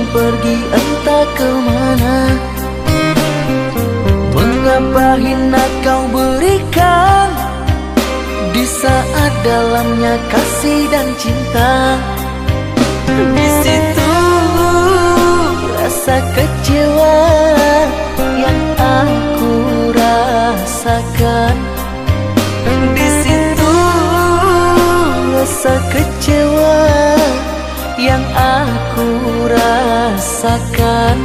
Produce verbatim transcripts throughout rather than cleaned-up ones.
Pergi entah ke mana. Mengapa hina kau berikan di saat dalamnya kasih dan cinta? Di situ rasa kecewa yang aku rasakan. Di situ rasa kecewa yang aku rasakan.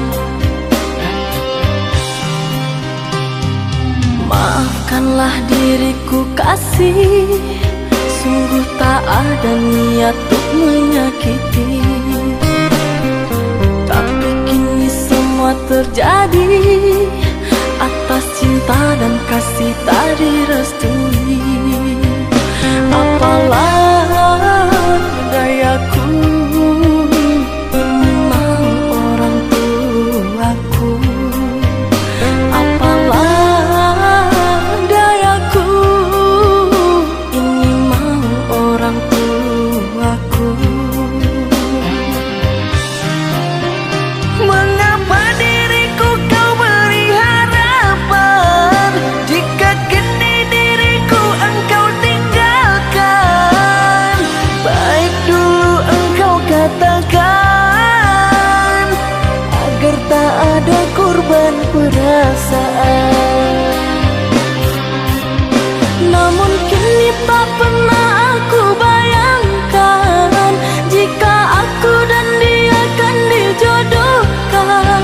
Maafkanlah diriku, kasih, sungguh tak ada niat untuk menyakiti. Tapi kini semua terjadi atas cinta dan kasih tak direstui. Apalah dayaku, ini mau orang tuaku. Apalah dayaku, ini mau orang tuaku. Mengapa diriku kau beri harapan, jika kini diriku engkau tinggalkan? Baik dulu engkau katakan, agar tak ada korban perasaan. Namun kini tak pernah aku bayangkan, jika aku dan dia kan dijodohkan.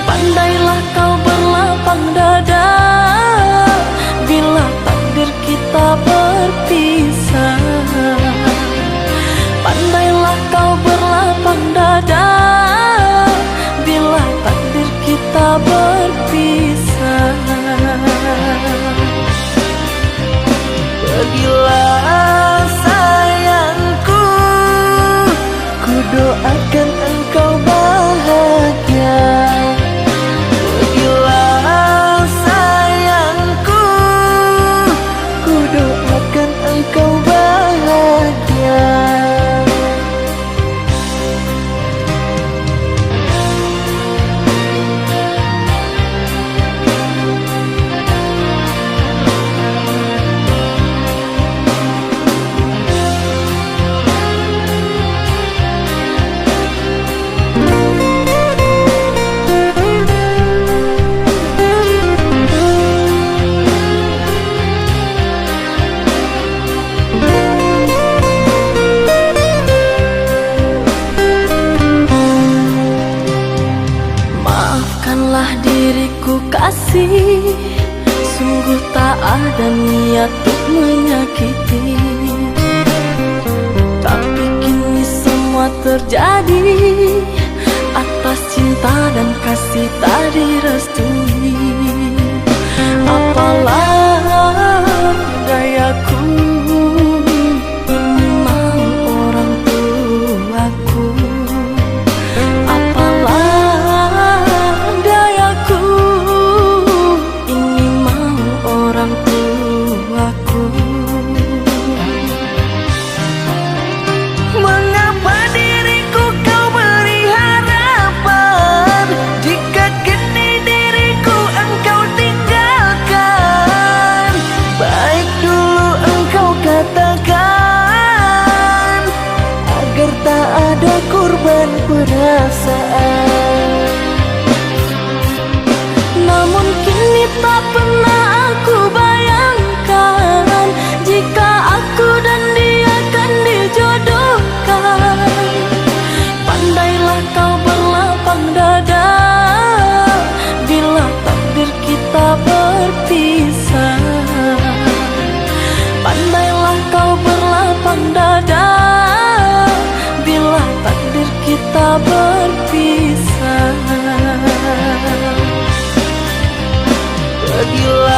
Pandailah kau berlapang dada, bila takdir kita berpisah. Pandailah kau berlapang dada, bila takdir kita berpisah. Pergilah sayangku, ku doakan engkau bahagia. Pergilah sayangku, ku doakan engkau bahagia. Maafkanlah diriku, kasih, sungguh tak ada niat untuk menyakiti. Tapi kini semua terjadi atas cinta dan kasih tak direstui. Apalah dayaku, ini mau orang tuaku. Apalah dayaku, ini mau orang tuaku. Mengapa diriku kau beri harapan, jika kini diriku engkau tinggalkan? Baik dulu engkau katakan, agar tak ada korban perasaan. Namun kini tak pernah aku bayangkan, jika aku dan dia kan dijodohkan. Pandailah kau berlapang dada, bila takdir kita berpisah. Pandailah kau berlapang dada, bila takdir kita berpisah. Bila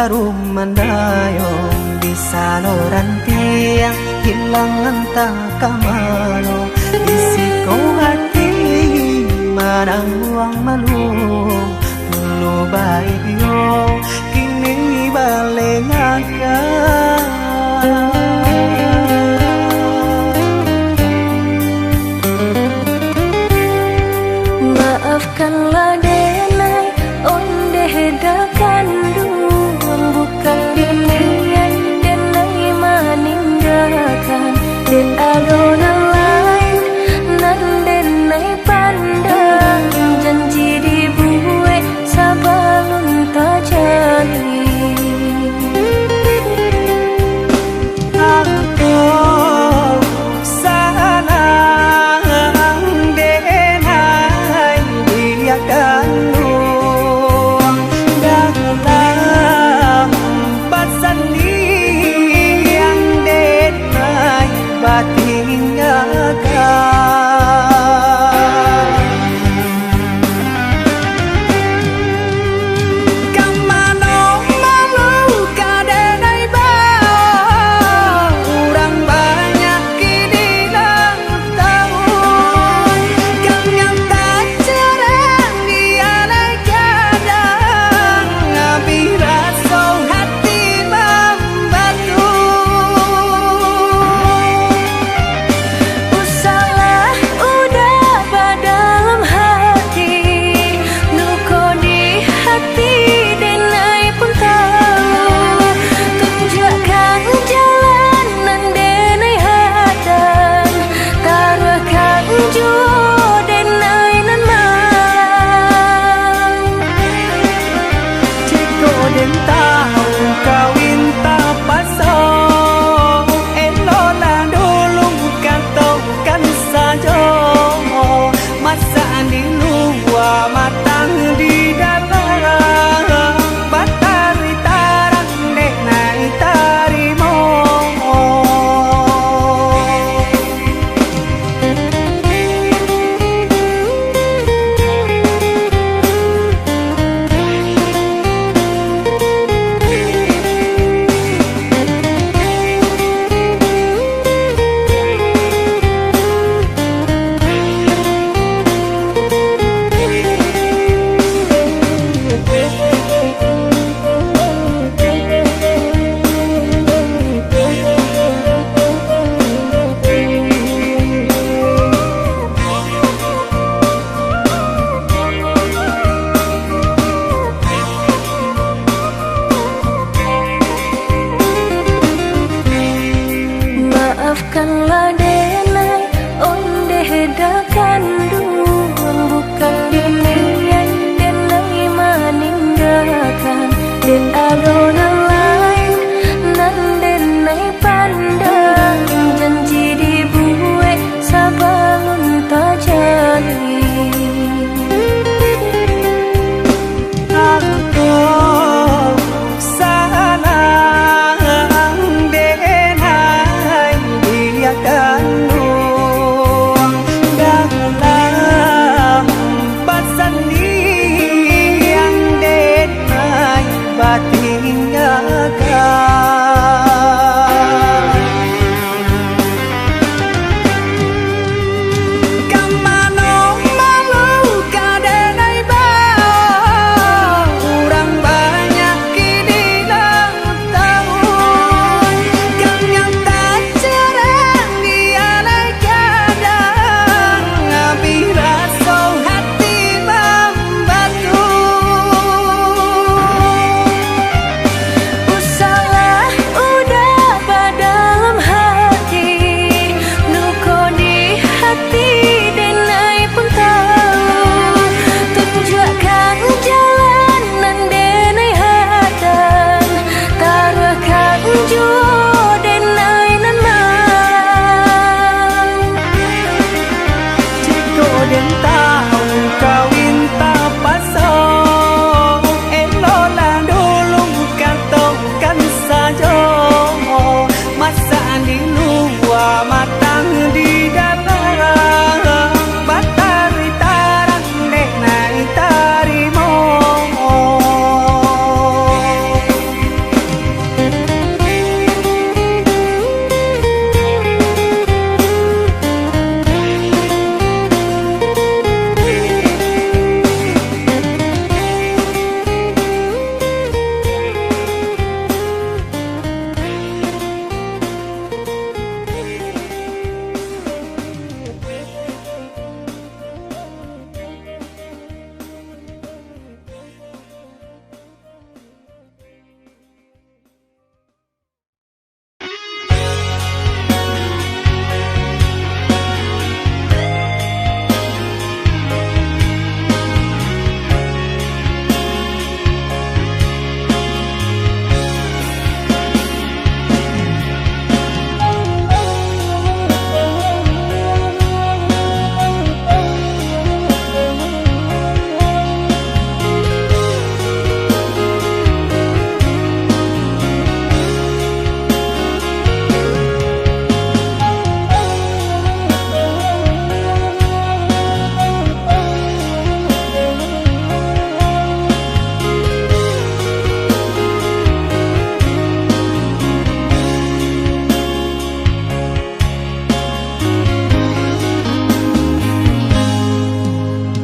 Harum mandayung di sano rantiang, hilang antah ka mano, di siko hati mananguang malu. Dulu baiak yo, kini balengakan. Maafkanlah denai, ondeh da kanduang, bukan denai, denai maninggakan. Dek ado nan lain, nan denai pandang, janji dibuek sabalun tajadi. Angku sanang denai, baiak kanduang, da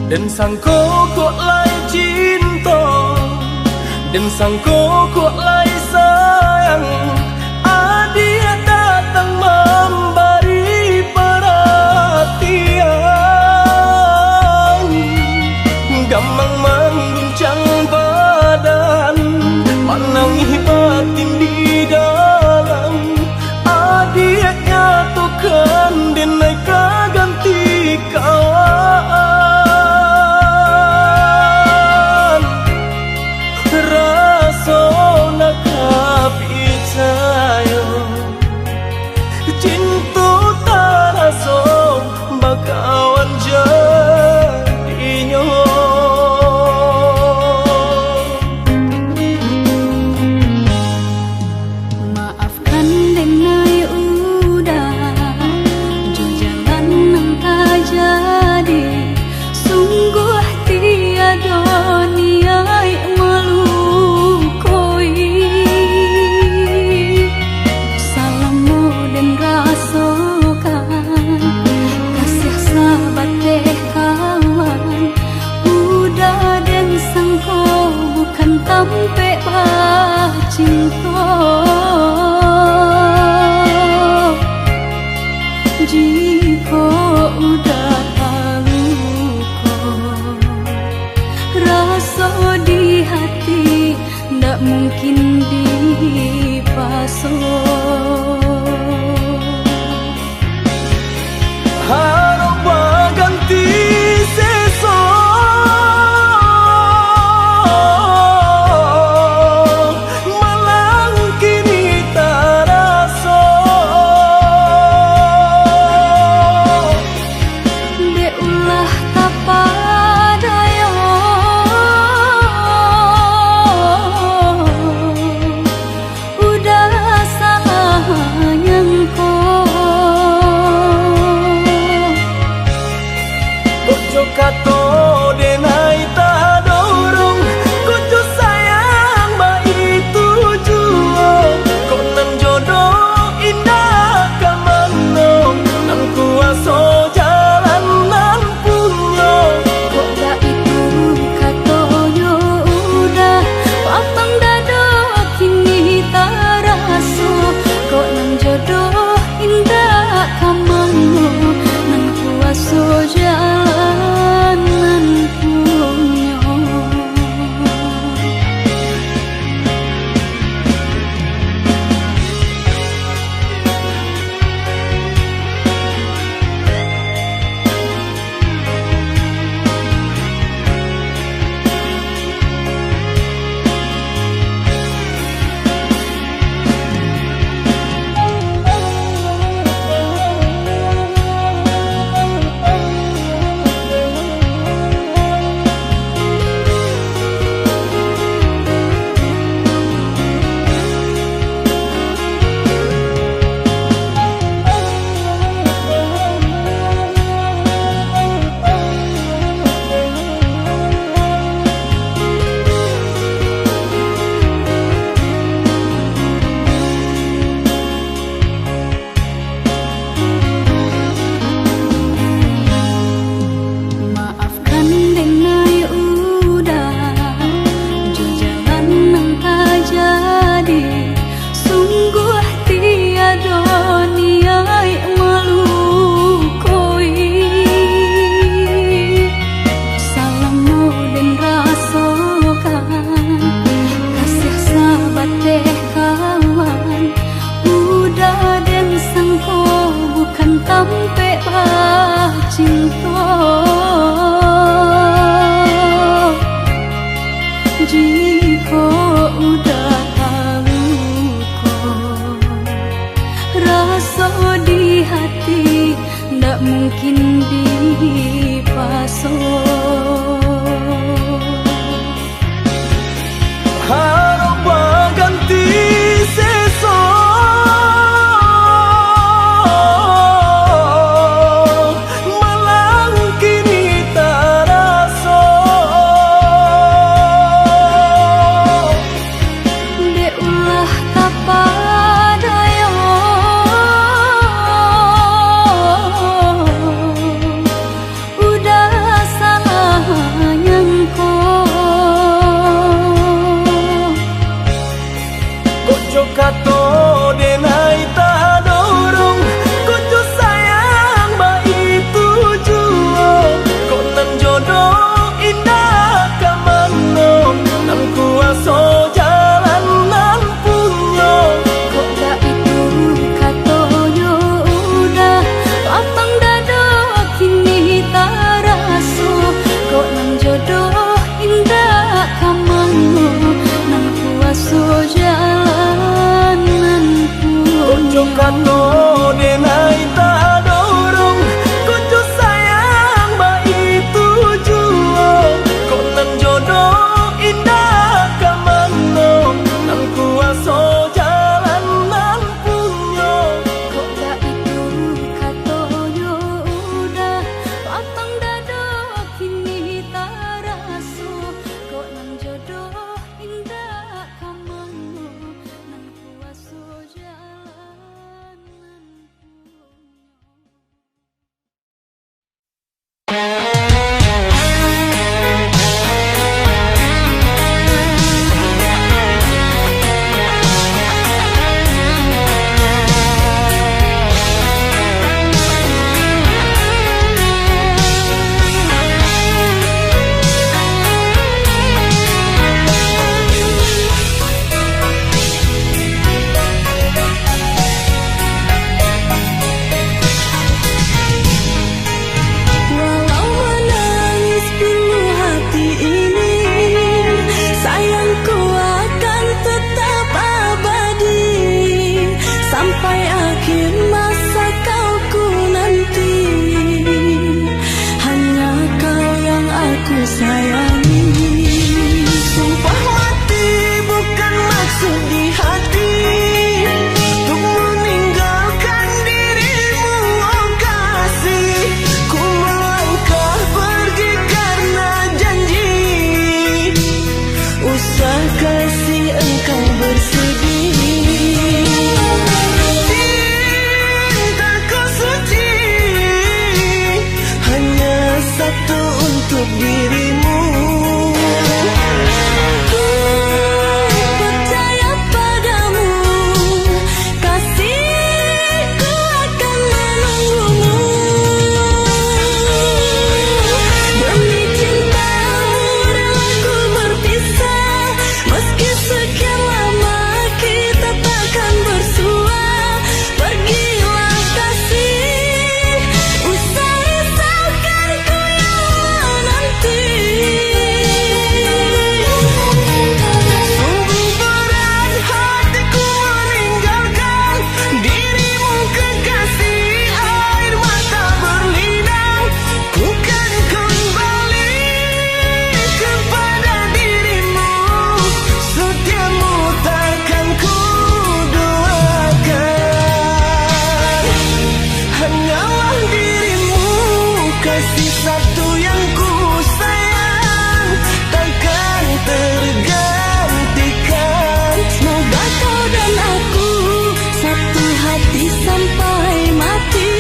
Den sangko kok lai cinto, den sangko kok lai sayang, adiak datang mambari paratian. Gamang mangguncang badan, manangih batin di dalam. Adiak nyatokan, den ai ka ganti kawan. Raso nak ka picayo, cinto taraso bakawan jadinyo. Maafkan den ai Uda, jo jalan nan tajadi, sungguah tiado niaik malukoi. Salamo den rasokan, kasiah sabateh kawan, Uda den sangko bukan tampek bacinto. Jikok Uda taluko, raso di hati ndak mungkin dipaso. Harok baganti seso, malang kini taraso. Dek ulah tapadayo, Uda sayang ko. Kok jo kato den ai tadorong, kok jo sayang baitu juo, kok nan jodoh indak ka mano, nan kuaso jalan nan punyo. Kok baitu katonyo Uda, lapang dado kini taraso, kok nan jodoh indak ka mano, nan kuaso jalan nan punyo. Maafkan den ai Uda, jo jalan nan tajadi, sungguah tiado niaik malukoi. Salamo den rasokan, kasiah sabateh kawan, Uda den sangko bukan tampek bacinto. Jikok Uda taluko, raso di hati ndak mungkin dipaso. Harok baganti seso, malang kini taraso. Dek ulah tapadayo, Uda sa Satu yang ku sayang takkan tergantikan. Semoga kau dan aku satu hati sampai mati,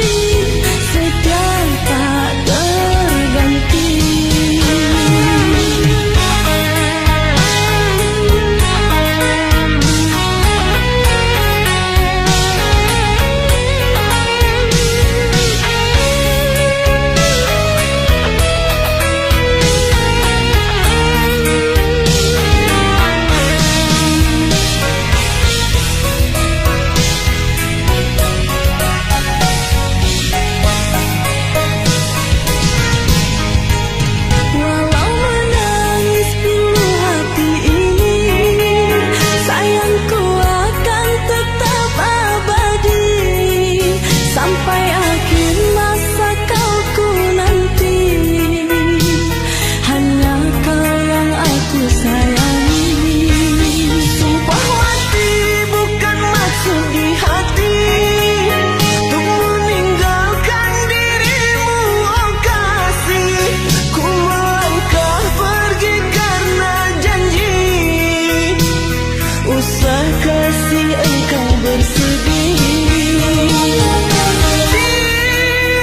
setia tak terganti. Walau menangis pilu hati ini, sayangku akan tetap abadi. Sampai akhir masa kau ku nanti, hanya kau yang aku sayangi. Sumpah mati bukan maksud di hati, untuk meninggalkan dirimu, oh kasih. Ku melangkah pergi karena janji, usah kasih engkau bersedih.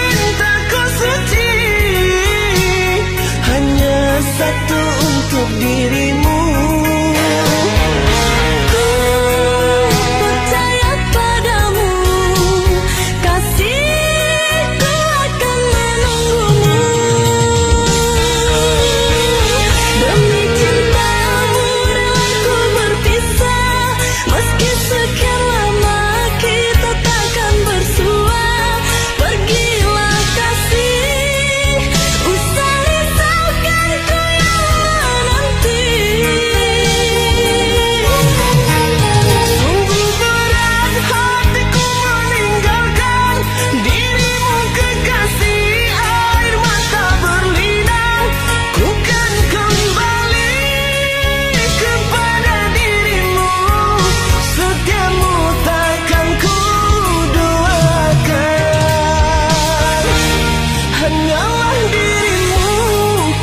Cintaku suci, hanya satu untuk dirimu. Ku percaya padamu, kasihku akan menunggumu. Demi cintamu rela ku berpisah, meski sekian lama kita takkan bersua. Pergilah kasih, usah risaukan ku yang menanti. Sungguh berat hatiku meninggalkan dirimu kekasih, air mata berlinang. Ku kan kembali kepada dirimu, setiamu takkan ku duakan. Hanyalah dirimu,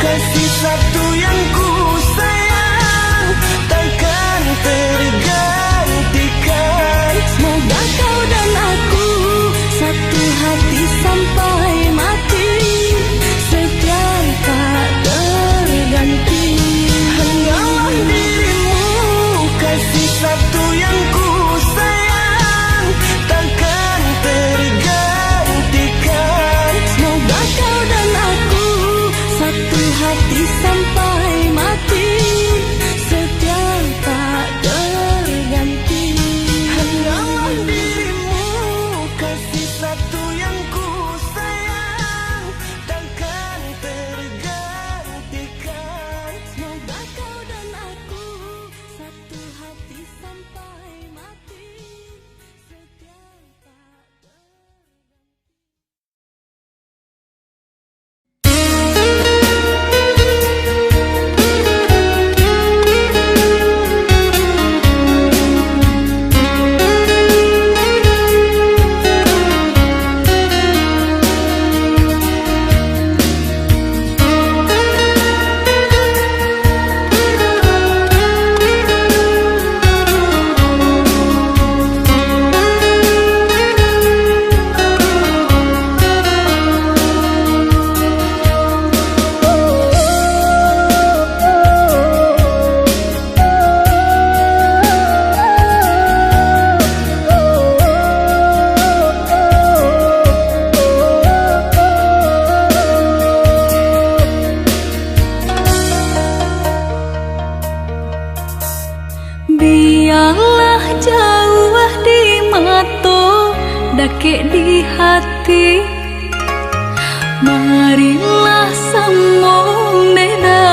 kasih satu yang ku sayang, takkan tergantikan. Semoga kau dan aku satu hati sampai mati, setia tak terganti. Hanyalah dirimu, kasih satu yang ku sayang, takkan tergantikan. Semoga kau dan aku satu hati sampai mati, setia tak terganti. Hanyalah dirimu, kasih satu yang ku sayang, takkan tergantikan. Semoga kau dan aku satu hati sampai mati, setia tak terganti. Bialah jauah di mato, dakek di hati. Marilah samo beda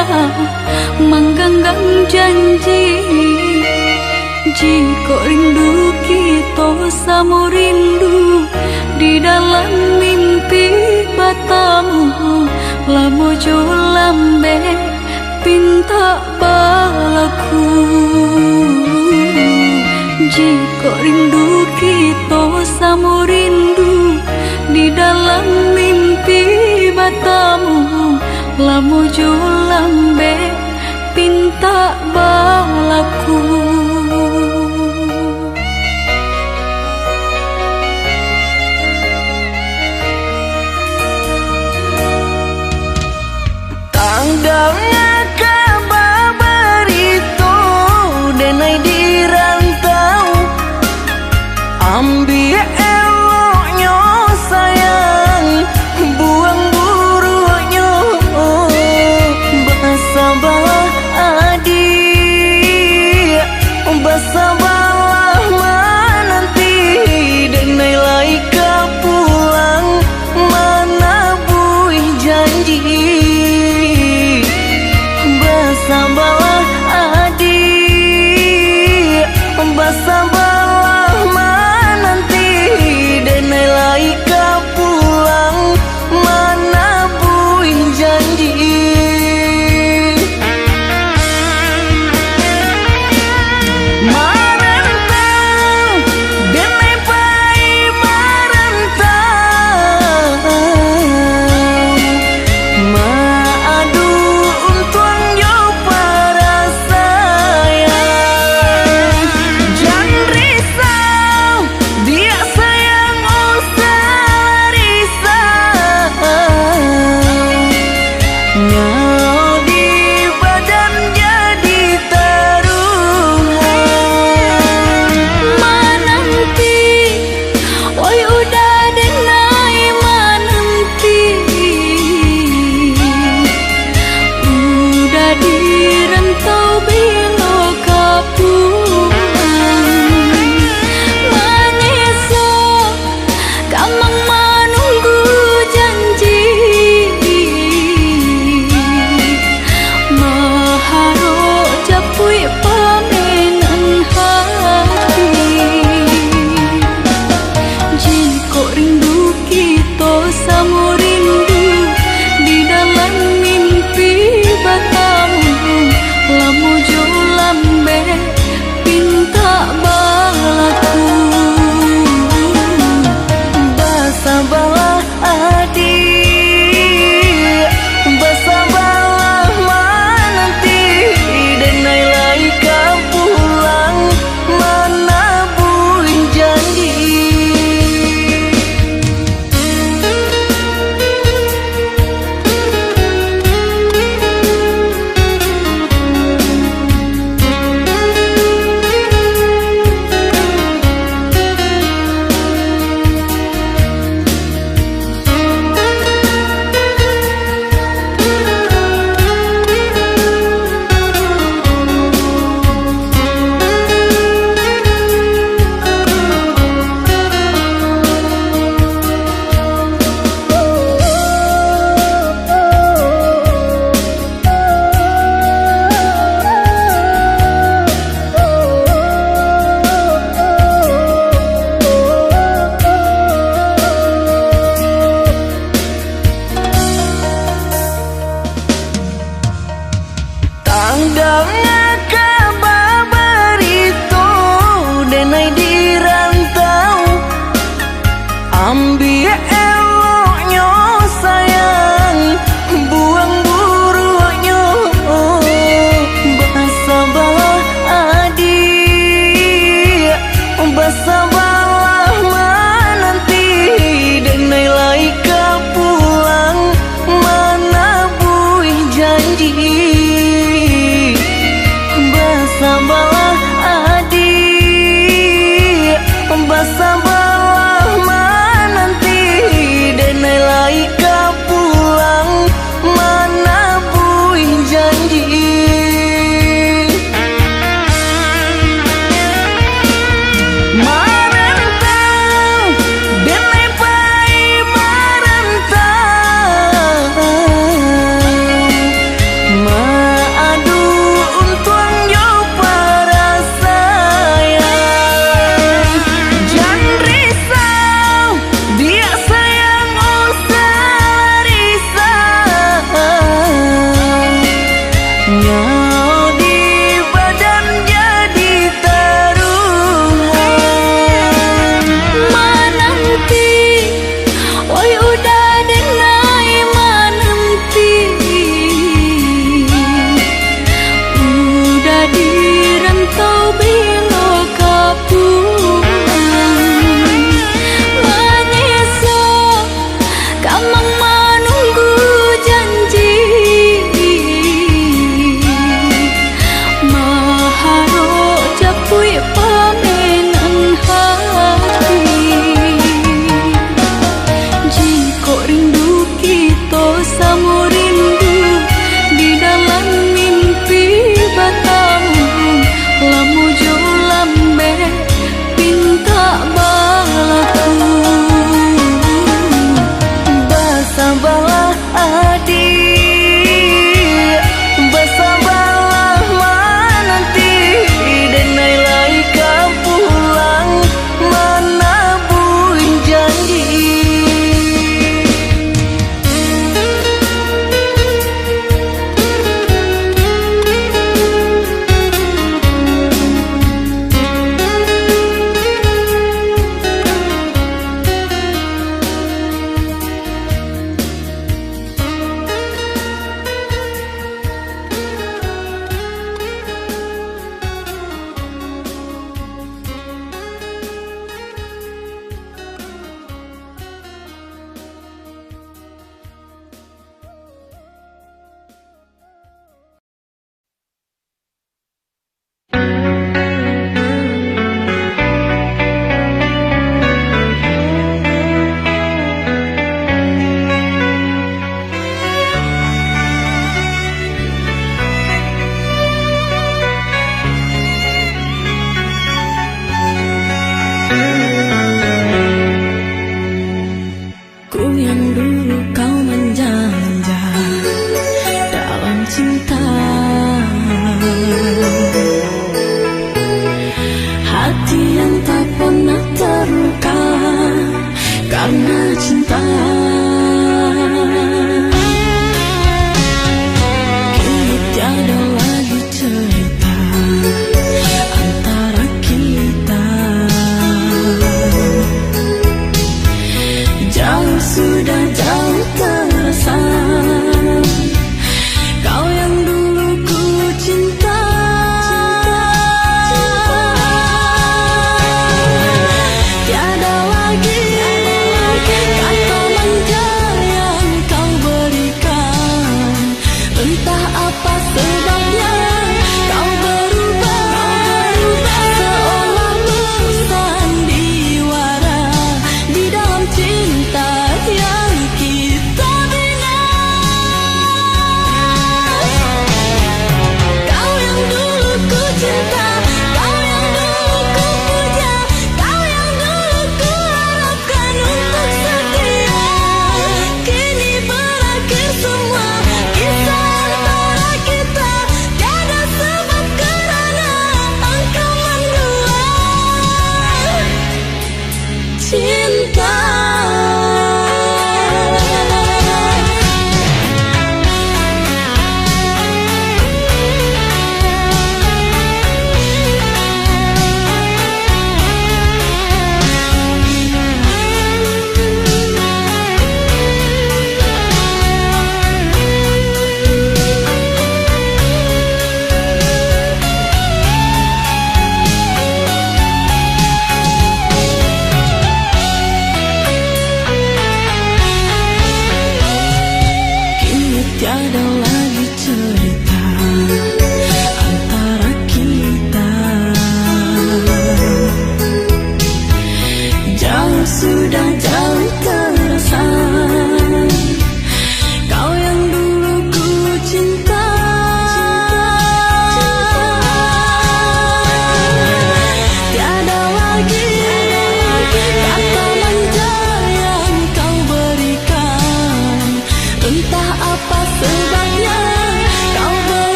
mangganggam janji. Jikok rindu kito samo rindu, di dalam mimpi batamu, lamo jo lambek pintak balaku. Jikok rindu kito samo rindu, di dalam mimpi batamu, jo lambek pintak balaku. Tang danga kaba barito, denai di rantau. Ambiak eloknyo sayang, buang buruaknyo, basabalah adiak.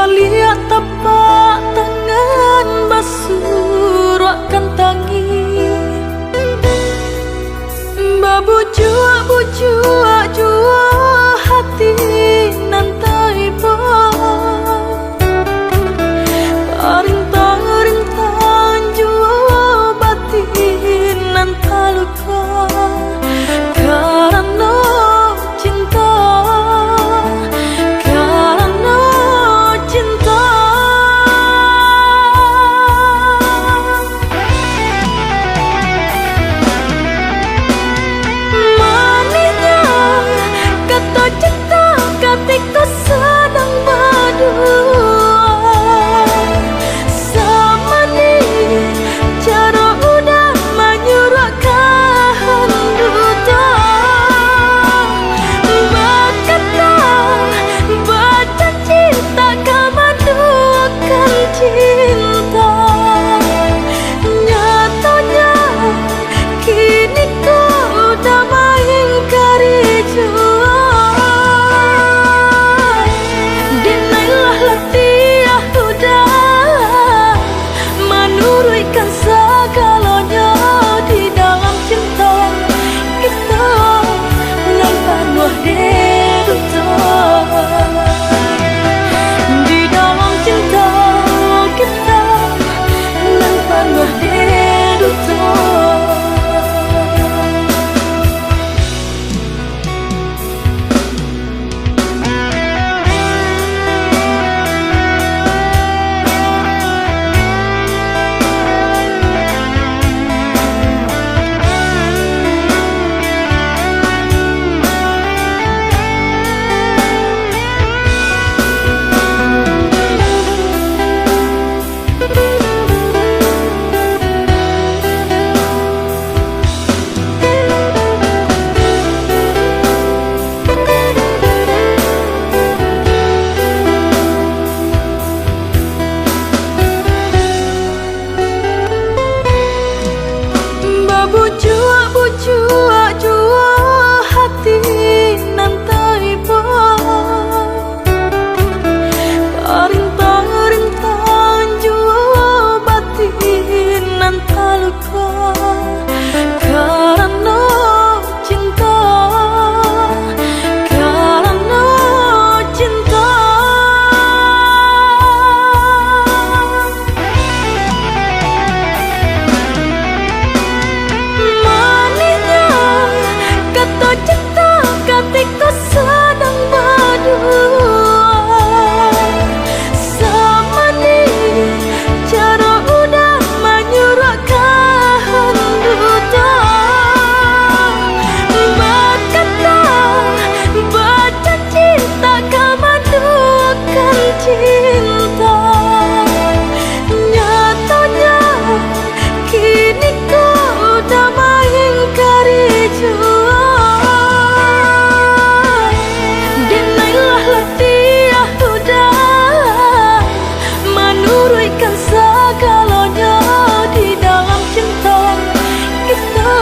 Liak tapak tangan basuruakkan tangih, babujuak-bujuak juo hati nan taibo, tarintang-rintang juo batin nan taluko. Karano cinta, karano cinta. Manisnyo kato cinta katiko sadang baduo. Samanih caro udan manyuruakkan duto, bakato, bajanji tak ka maduokan cinta. Nyatonyo, kiniko udah maingkari juo. Dek nan lah latiah udah manuruikkan sagalonyo di dalam cinta kito nan panuah dek duto. Di dalam cinta kito nan panuah dek duto. Babujuak-bujuak juo hati nan taibo, tarintang-rintang juo batin nan taluko. Karano cinta, karano cinta. Manisnyo kato cinta katiko sadang baduo. Samanih caro udan manyuruakkan duto, bakato, bajanji tak ka maduokan cinta. Nyatonyo, kiniko udah maingkari juo. Dek nan lah latiah udah manuruikkan sagalonyo di dalam cinta kito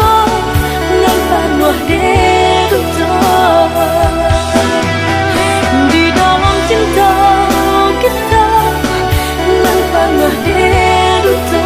nan panuah dek duto. Di dalam cinta kito nan panuah dek duto.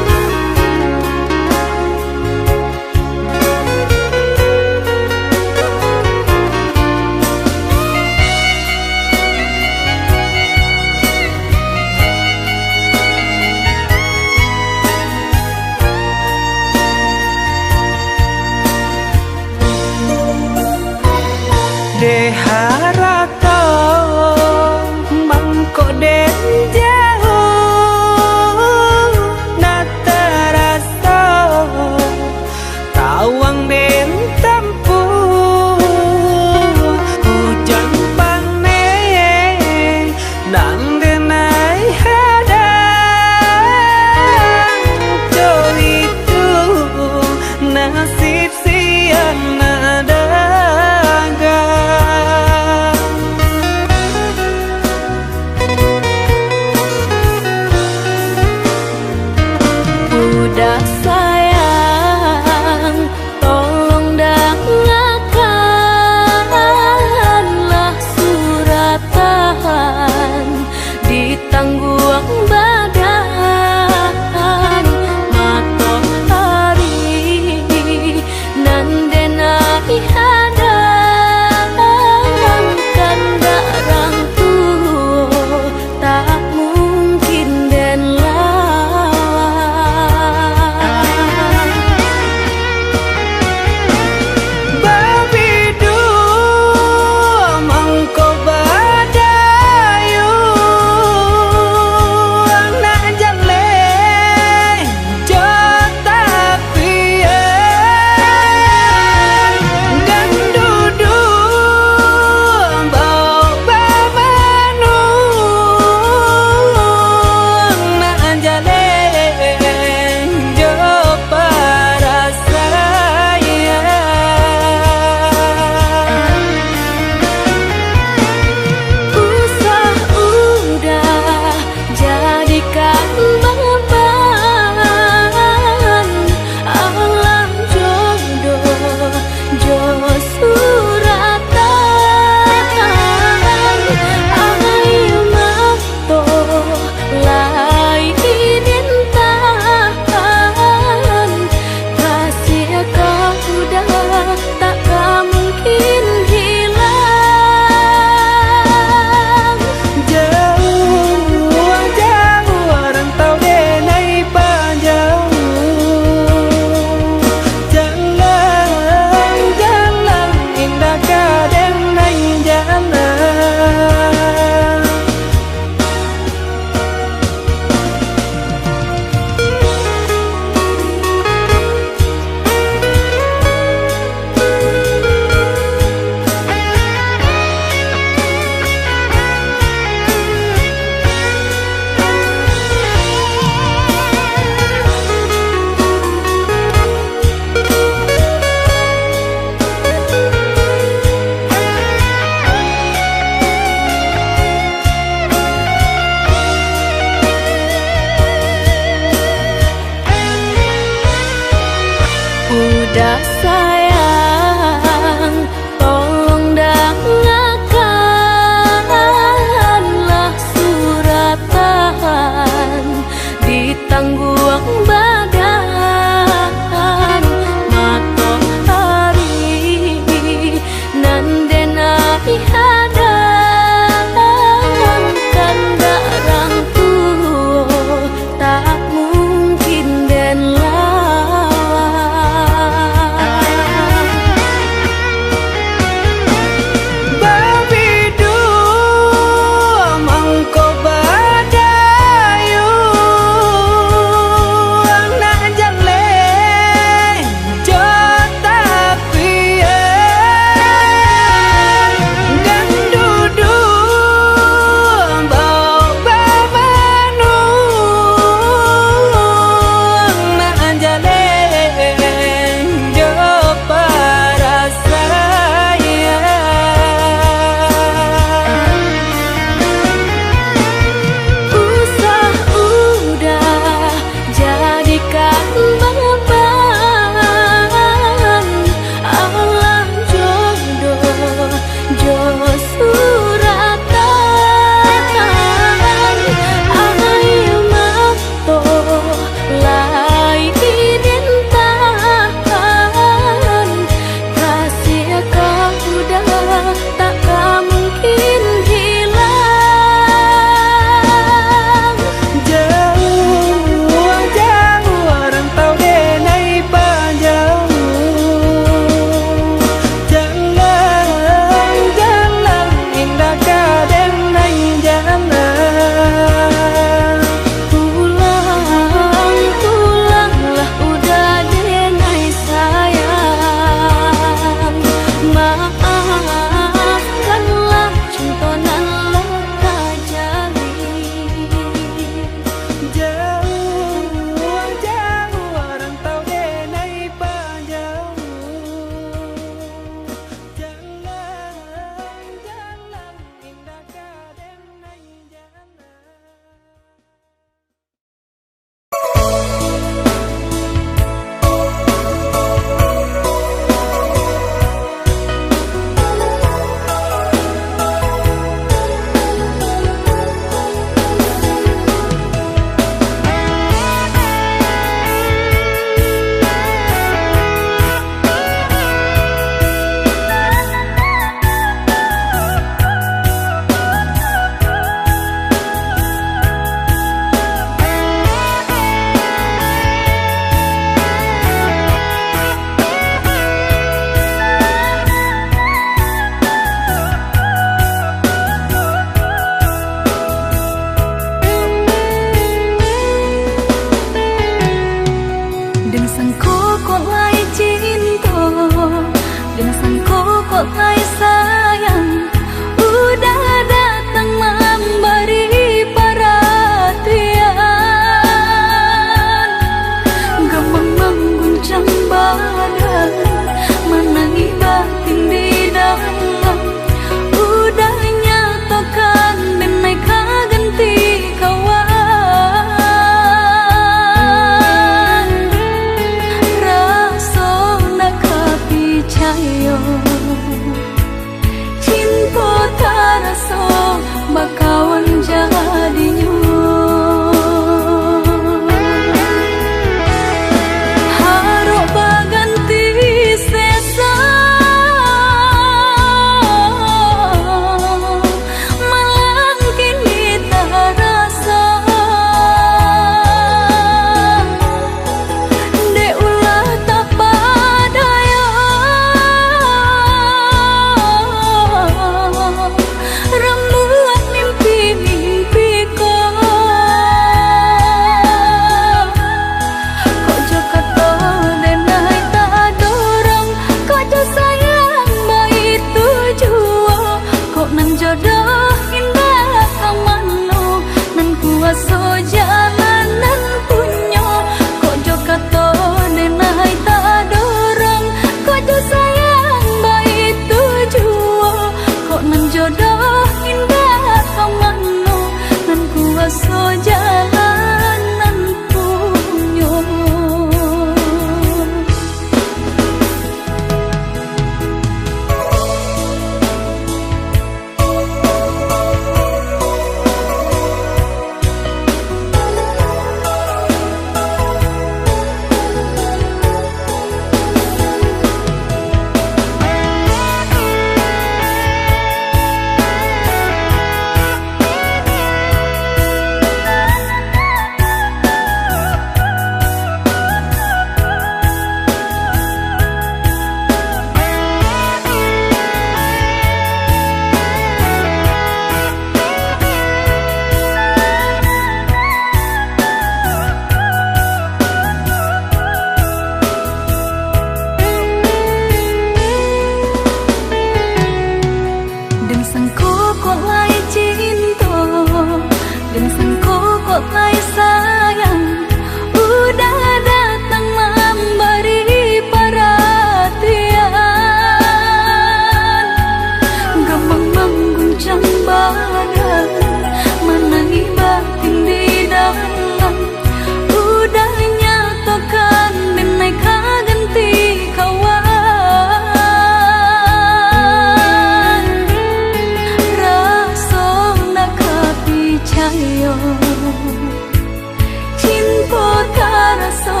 Cinto taraso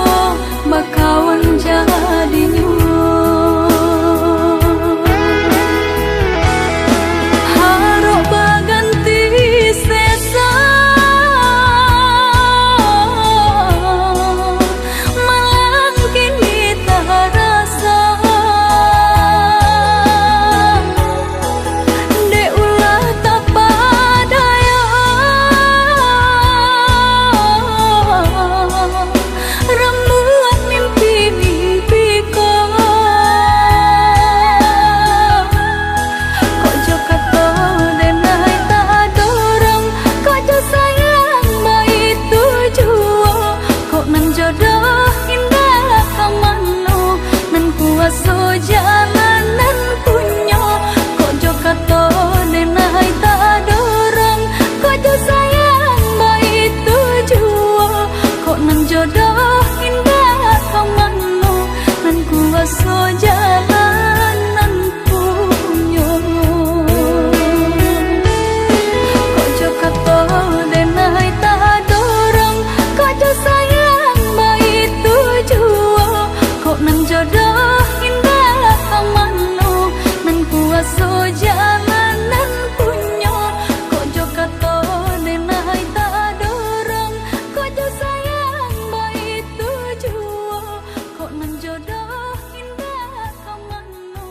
bakawan jadinyo. Harok baganti seso, malang kini tarasa. Dek ulah tapadayo, rambuan mimpi-mimpi ko. Kok jo kato denai tadorong, kok jo sayang baitu juo. Kok nan jodoh indak ka mano, nan kuaso jalan nan punyo. Kok jo kato denai tadorong, kok jo sayang baitu juo. Kok nan jodoh indak ka mano, nan kuaso jalan nan punyo. Kok jo kato denai tadorong, kok jo sayang baitu juo. Kok nan jodoh indak ka mano, nan kuaso jalan nan punyo. Kok jo kato denai tadorong, kok jo sayang baitu juo. Kok nan jodoh indak ka mano,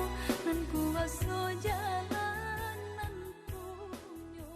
nan kuaso jalan nan punyo.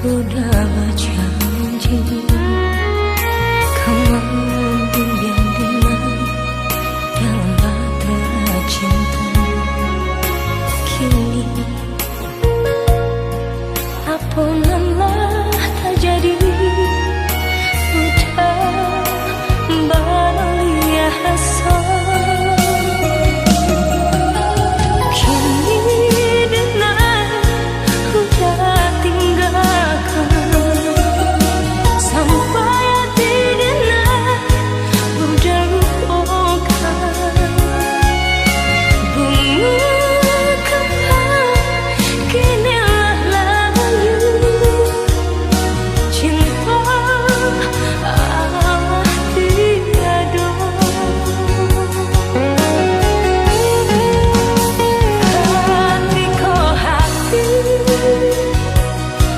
Udah bajanji, kau mau bimbing denai dalam bahtera cinta. Kini, apo nan lah tajadi, udah balaliah raso. Kini denai udah tinggakan, sampai ati denai udah lupokan. Bungo kapan kini lah layu, cinta awak tiado. Katiko hati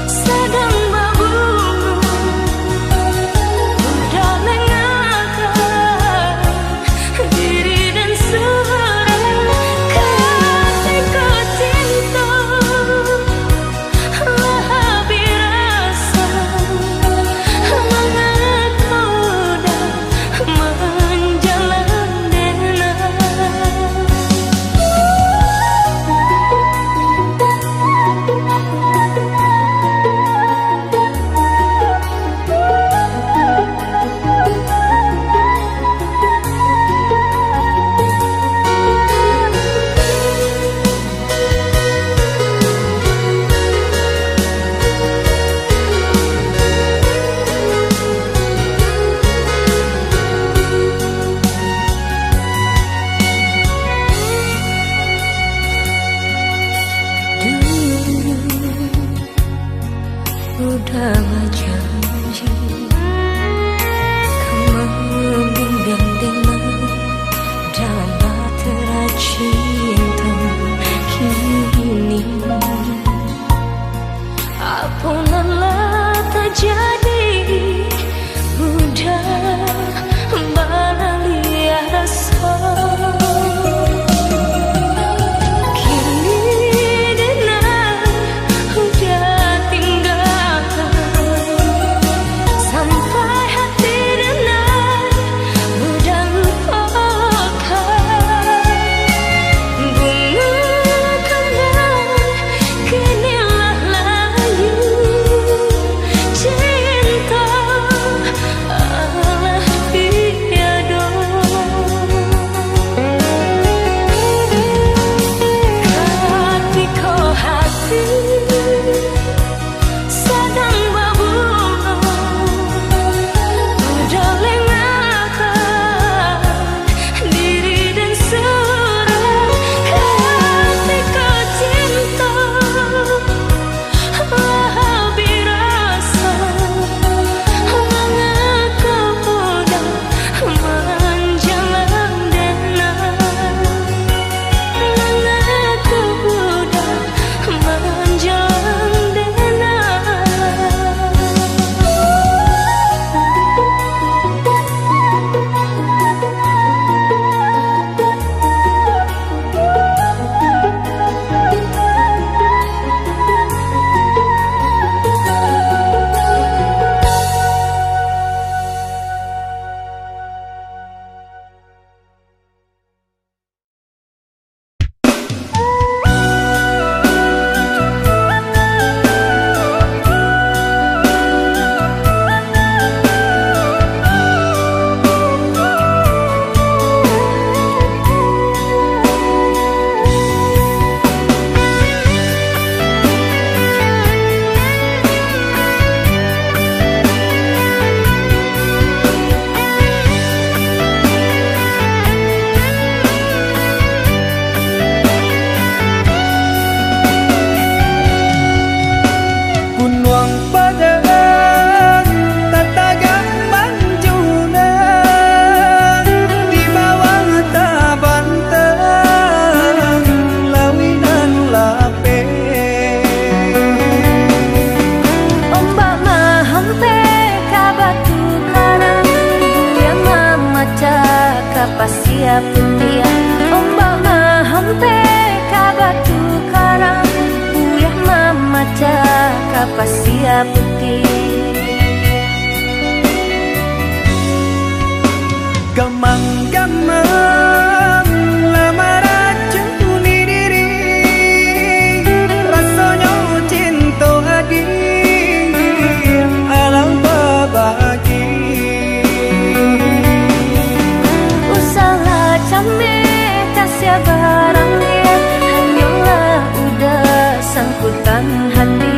sadang babungo, udah lengakan diri dan suara. Katiko cinta lah habih rasa, mangako dah manjalan denai. Dulu udah bajanji, kau mau bimbing denai dalam bahtera cinta. Kini apo nan lah tajadi, udah balaliah raso. Kini denai udah tinggakan, Pasia putiah, ombak mahampek ka batu karang, buyah mamacah ka pasia putiah. Gamang-gamang lah maracuni diri, rasonyo cinto adiak alah babagi. Usahlah cameh ka sia barang liak, hanyolah udah sangkutan hati.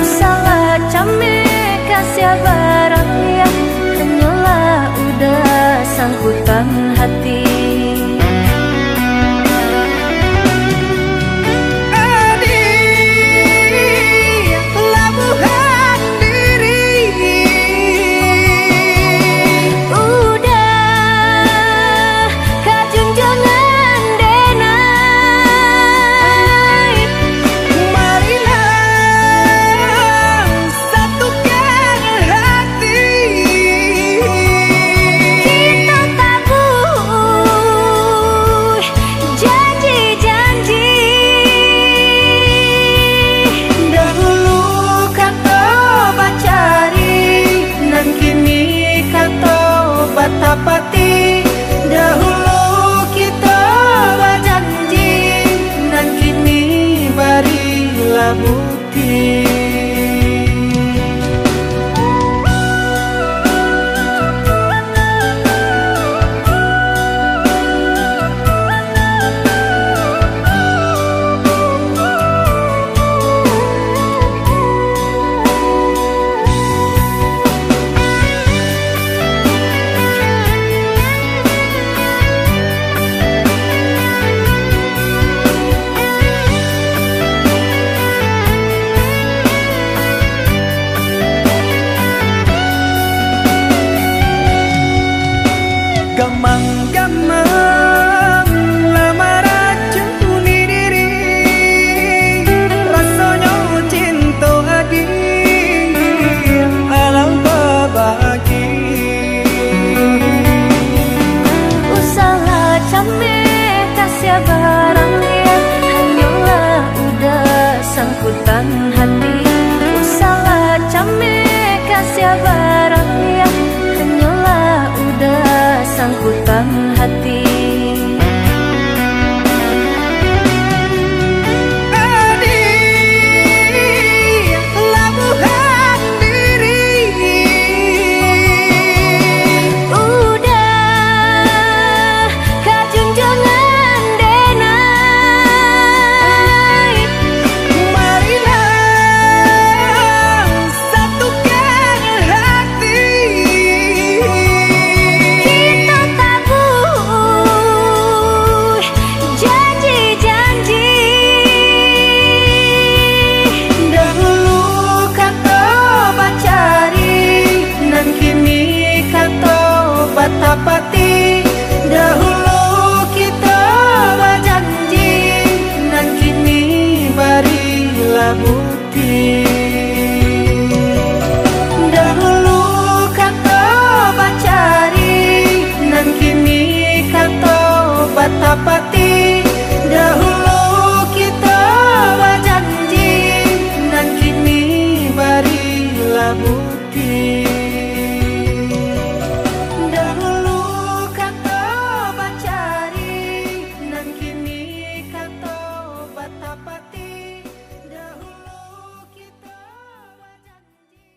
Usahlah cameh ka sia barang liak, hanyolah udah sangkutan hati. Adiak labuhan diri, udah ka junjuangan denai. Marilah satukang hati. Kito tabuih janji-janji. Dahulu kato bacari, nan kini kato batapati. Dahulu kito bajanji, nan kini barilah bukti. Gamang-gamang lah maracuni diri, rasonyo cinto adiak alah babagi. Usahlah cameh ka sia barang liak, hanyolah udah sangkutan hati. Usahlah cameh ka sia barang liak, hanyolah udah sangkutan hati. Adiak labuhan diri, udah ka junjuangan denai. Marilah satukang hati. Kito tabuih janji-janji. Dahulu kato bacari, nan kini kato batapati. Dahulu kito bajanji, nan kini barilah bukti. Dahulu kato bacari, nan kini kato batapati. Dahulu kito bajanji, nan kini barilah bukti. Dahulu kato bacari, nan kini kato batapati. Dahulu kito bajanji.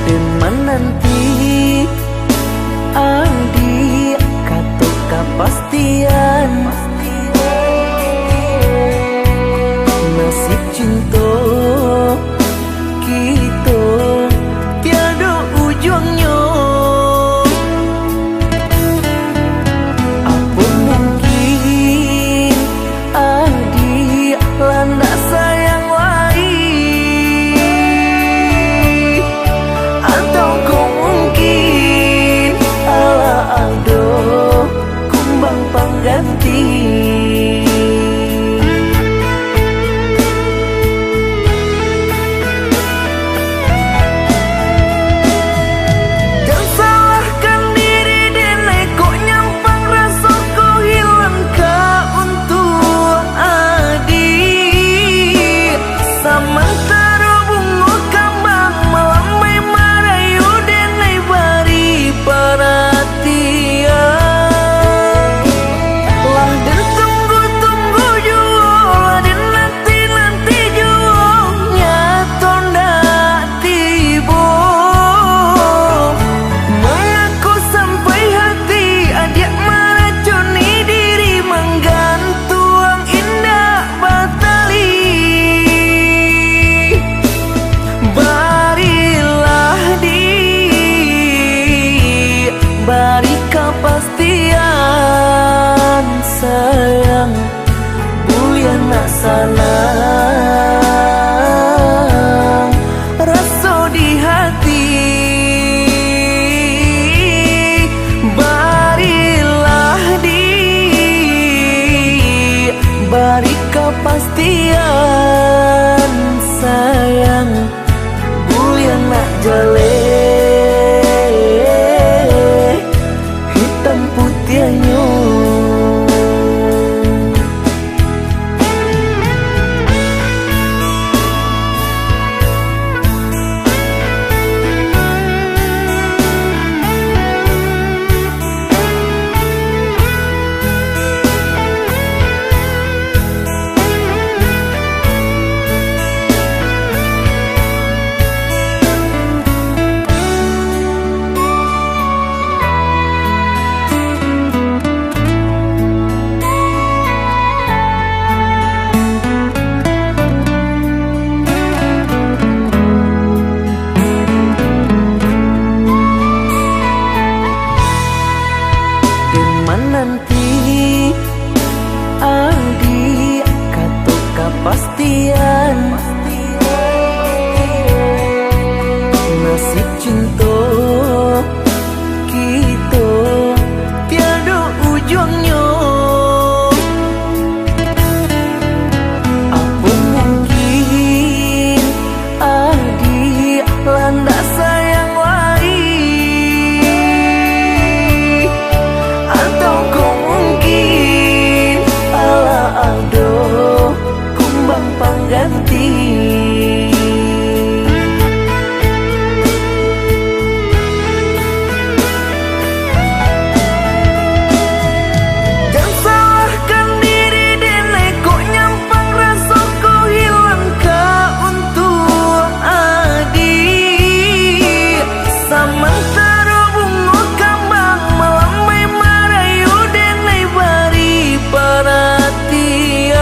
Den mananti, adiak, kato kapastian. Nasib cinto kito tiado ujuangnyo. Apo mungkin adiak lah ndak sayang lai? Atau ko mungkin alah ado kumbang pangganti? Jan salahkan diri, denai, kok nyampang raso ko hilang ka untuak adiak. Samantaro bungo kambang malambai marayu, denai bari paratian. Lah den tunggu-tunggu juo, lah den nanti-nanti juo, nyato ndak tibo. Mangako sampai hati adiak maracuni diri, manggantuang indak batali? Barilah, diak, bari kapastian, sayang, buliah nak sanang raso di hati. Barilah, diak, bari kapastian, sayang, buliah nak jaleh hitam putiahnyo. Den mananti, adiak, kato kapastian. Nasib cinto kito tiado ujuangnyo. Apo mungkin adiak lah ndak sayang lai? Atau ko mungkin alah ado kumbang pangganti? Jan salahkan diri, denai, kok nyampang raso ko hilang ka untuak adiak. Samantaro bungo kambang malambai marayu, denai bari paratian.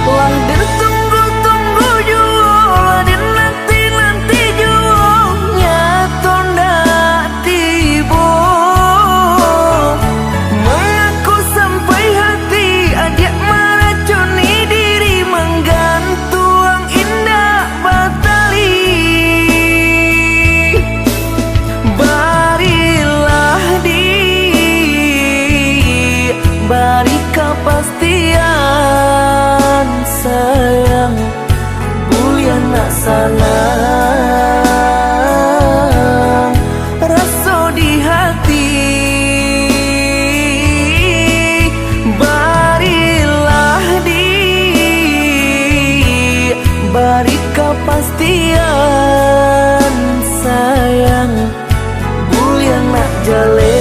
Lah den tunggu-tunggu juo, lah den nanti-nanti juo, nyato ndak tibo. Mangako sampai hati adiak maracuni diri, manggantuang indak batali? Barilah, diak, bari kapastian, sayang, buliah nak sanang raso di hati. Barilah, diak, bari kapastian, sayang, buliah nak jaleh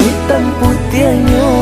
hitam putiahnyo.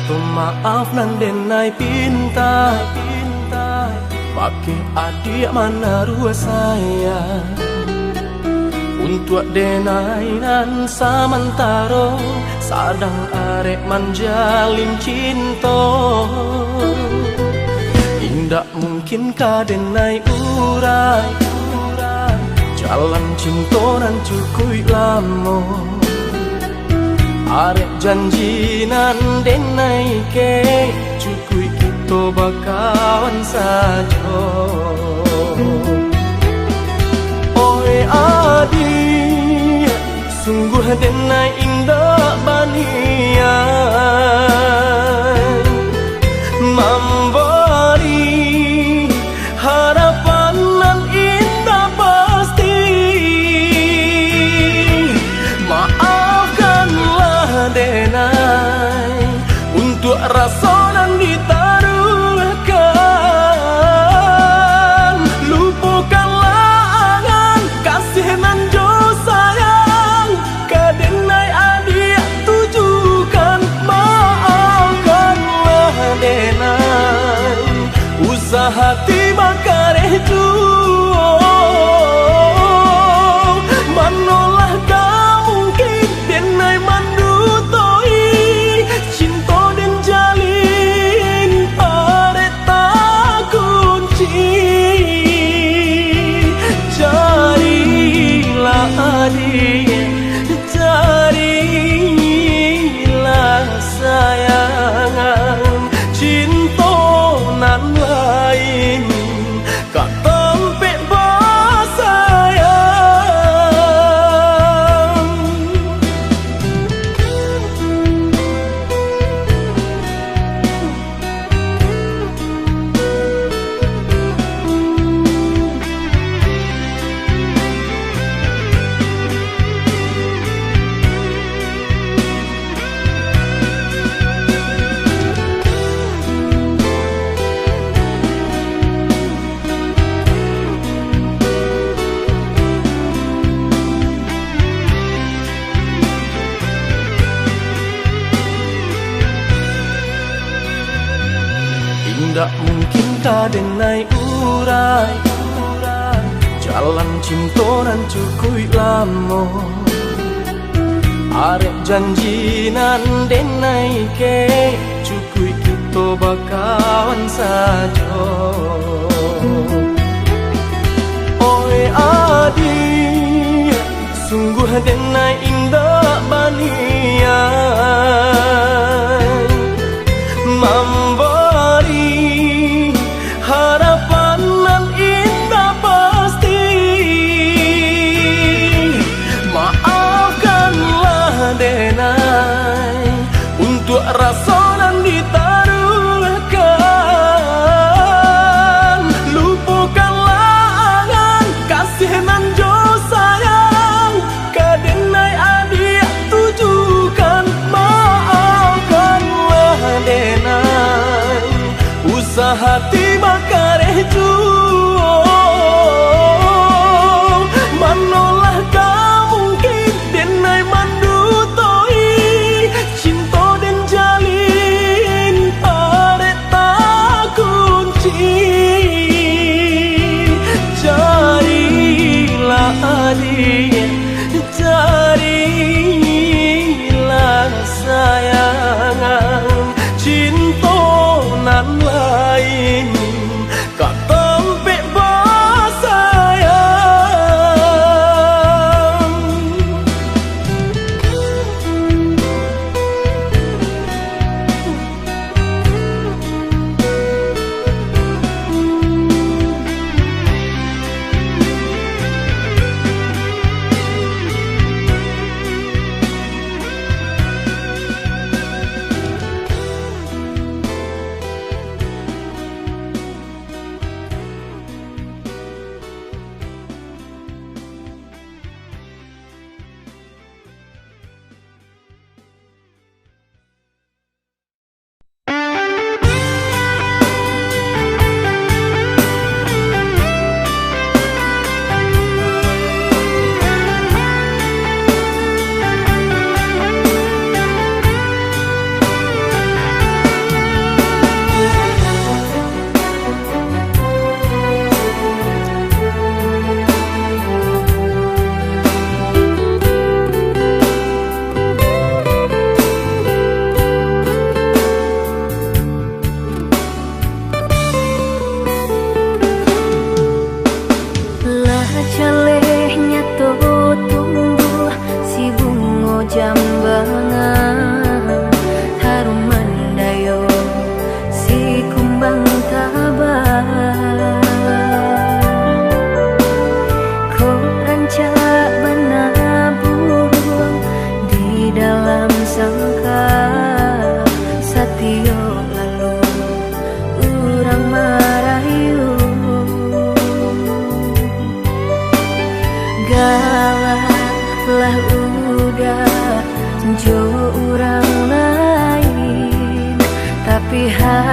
Maaf nan denai pinta, pinta, bakeh adiak manaruah sayang. Untuak denai nan samantaro sadang arek manjalin cinto, indak mungkin ka denai urai, urai jalan cinto nan cukuik lamo. Arek janji nan denai kek, cukuik kito bakawan sajo. Oi adiak, sungguah denai indak baniaik mambari harapan nan indak pasti. Maafkanlah denai untuak raso nan ditaruahkan. Lupokanlah angan kasih nan jo sayang ka denai adiak tujukan. Maafkanlah denai, usah hati bakareh juo. Manolah ka mungkin denai mandutoi cinto den jalin arek takunci. Carilah adiak, carilah sayang, cinto nan lain ka tampek basayang. Indak mungkin ka denai urai, urai jalan cinto nan cukuik lamo. Arek janji nan denai kek, cukuik kito bakawan sajo. Oi adiak, sungguah denai indak baniaik mambari harapan nan indak pasti. Maafkanlah denai untuak raso nan ditaruahkan. Lupokanlah angan kasih nan jo sayang ka denai adiak tujukan. Maafkanlah denai, usah hati bakareh juo. Manolah ka mungkin denai mandutoi cinto den jalin arek takunci. Carilah adiak, carilah sayang, cinto nan lain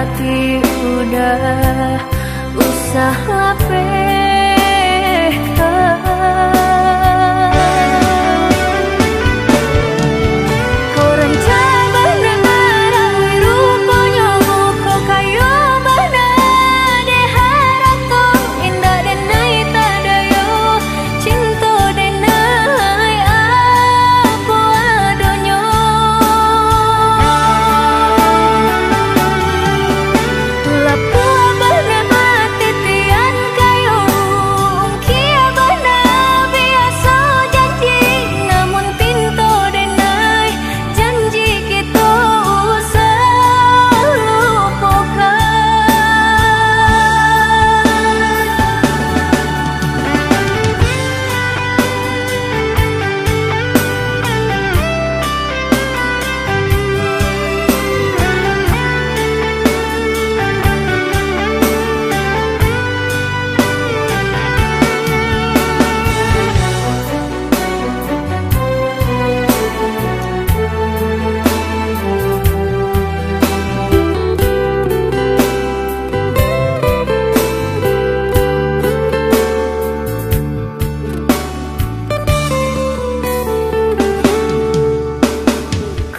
Hati udah usah lapehkan. Ko rancak bana arang, ruponyo ko kayo bana. Dek harato indak den ai tadayo. Cinto den ai apo adonyo. Lapua bana ati tian kayo, ungkia bana biaso janji, namun pinto den ai janji kito usah lupokan.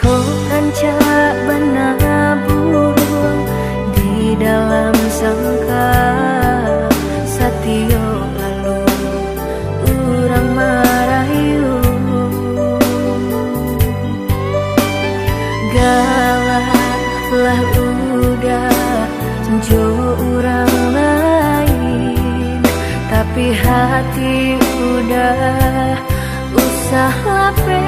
Ko rancak bana buruang di dalam sangkar, satiok lalu urang marayu. Galak lah udah jo urang lain, tapi hati udah usah lapehkan.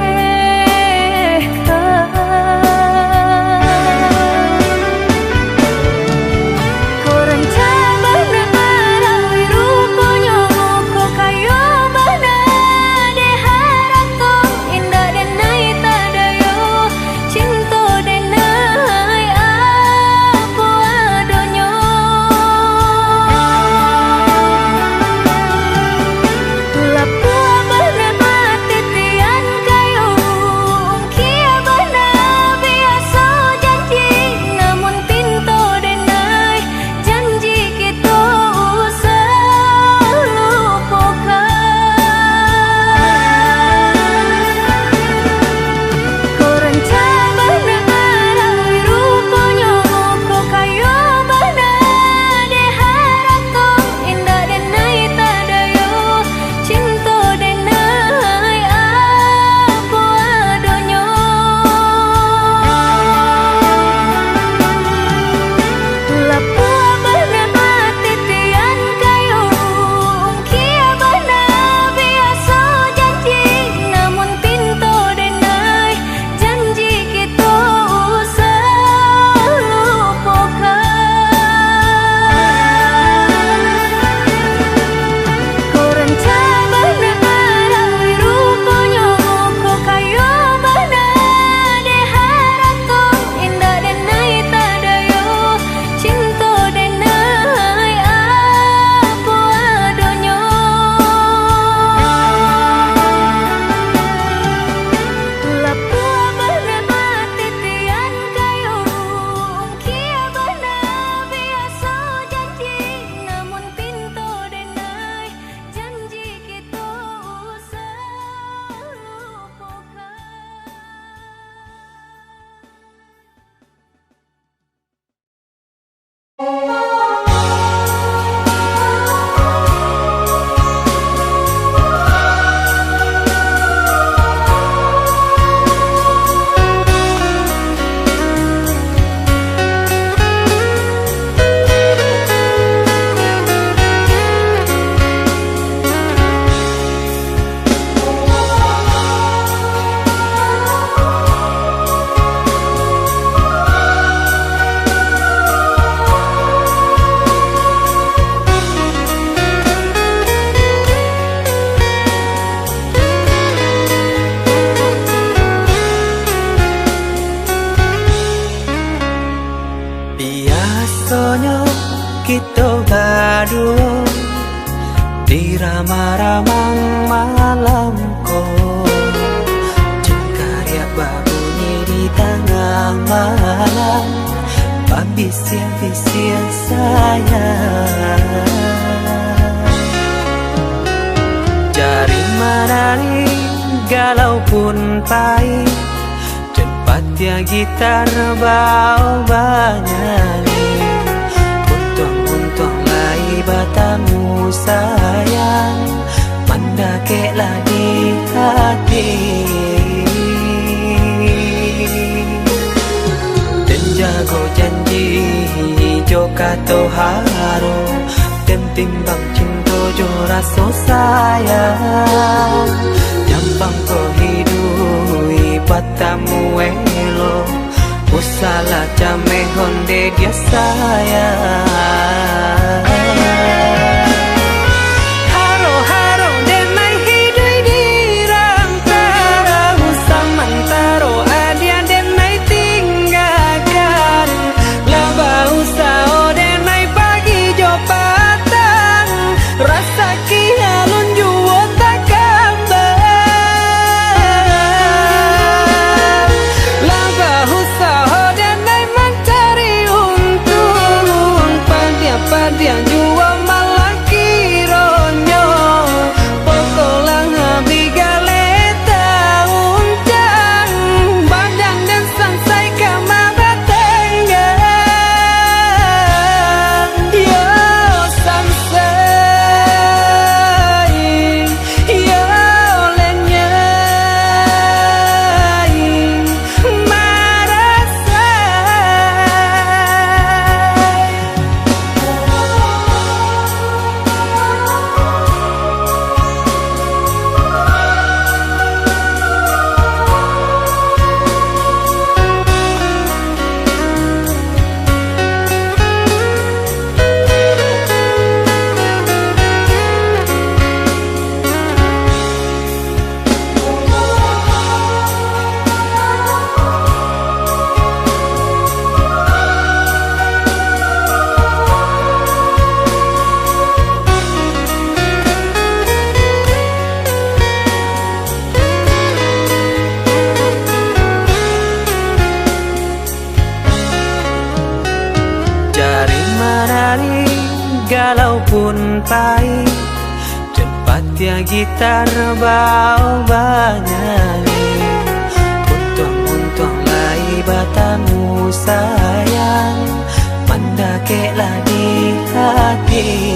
Ko rancak bana arang, ruponyo ko kayo bana. Dek harato indak den ai tadayo. Cinto den ai apo adonyo. Lapua bana ati tian kayo, ungkia bana biaso janji, namun pinto den ai janji kito usah lupokan. Ko rancak bana arang, ruponyo ko kayo bana. Dek harato indak den ai tadayo. Cinto den ai apo adonyo. Lapua bana ati tian kayo, ungkia bana biaso janji, namun pinto den ai janji kito usah lupokan. Ko rancak bana arang, ruponyo ko kayo bana. Dek harato indak den ai tadayo. Cinto den ai apo adonyo. Lapua bana ati tian kayo, ungkia bana biaso janji, namun pinto den ai janji kito usah lupokan. Biasonyo kito baduo di ramah-ramah malam ko, jangkariak babunyi di tangah malam, Babisiah-bisiah sayang. Jari manari galau pun pai, jan patiah gitar bao banyanyi. Untuang-untuang lai batamu sayang, mandakeklah di hati. Den jago janji jo kato haro, den timbang cinto jo raso sayang. Nyampang ko hiduik batamu elok, usahlah cameh onde dia sayang. Haro-haro denai hiduik di rantaro, samantaro adiak denai tinggakan. Lah bausaho denai pagi jo patang, rasaki alun juo takambang. Lah bausaho denai mancari untuang, padiah-padiah juo malah kironyo. Pokok lah abih galeh tauncang, badan den sansai ka mabatanggang. Yo sansai, yo lenyai, marasai. Jari manari galau pun pai, jan patiah gitar bao banyanyi. Untuang-untuang lai batamu sayang, mandakeklah di hati.